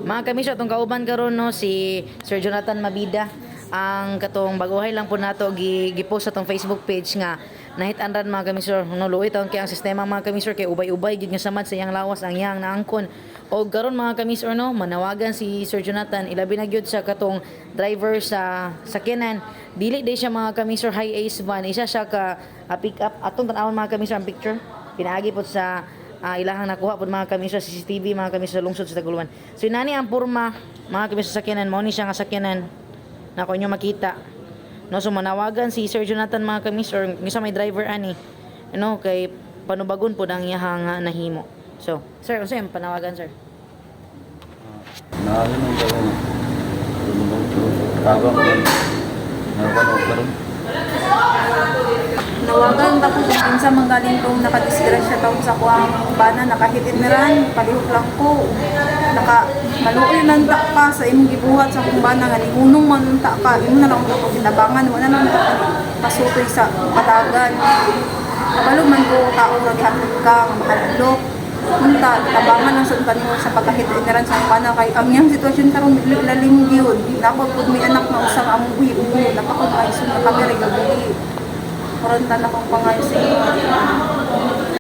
Mga kamisor, atong kauban karon, no, si Sir Jonathan Mabida, ang katong baguhay lang po nato gi-post sa atong Facebook page nga nahit-an mga kamisor, no. Luoy taon kay ang sistema, mga kamisor, kay ubay-ubay gid nga samad sa iyang lawas ang iyang naangkon. Og karon, mga kamisor, no, manawagan si Sir Jonathan ilabi na gyud sa katong driver sa sakyanan. Dili day siya, mga kamisor, HiAce van, isa siya ka pick up. Atong tan-awon, mga kamisor, ang picture pinaagi pod sa ilahang nakuha pod, mga kamisor, sa CCTV, mga kamisor, sa lungsod sa Taguluan. So inani ang porma, mga kamisor, sa sakyanan. Mao ni siya nga sakyanan na kung inyo makita. No, so manawagan si Sir Jonathan, mga kamisor, sa may driver ani. No, kay panubagon pod ang iyahang nahimo. So, sir, unsa imong panawagan, sir? Naano nang gawin? Tabang ko. Nakapanood ka rin. Nawagan ta ko kung kinsa man galing tong nakadisgrasya tong sa kuang bana, nakahitinran, palihok lang ko. Naka maluoy man ta ka sa imong gibuhat sa akong bana nga nihunong man unta ka, imo na lang ko gitabangan, wala na lang ta ka pasutoy sa patagan. Kabalo man ko tao ra gihapon ka nga mahadlok. Unta, tabangan lang sa kanimo sa pagkahit-itineran sa akong bana kay ang iyang sitwasyon karon lalim gyud. Napod pud may anak na usa nga among uyi ubo, napakod ay sun na kami ra gabi. Karon tan akong pangayo sa inyo.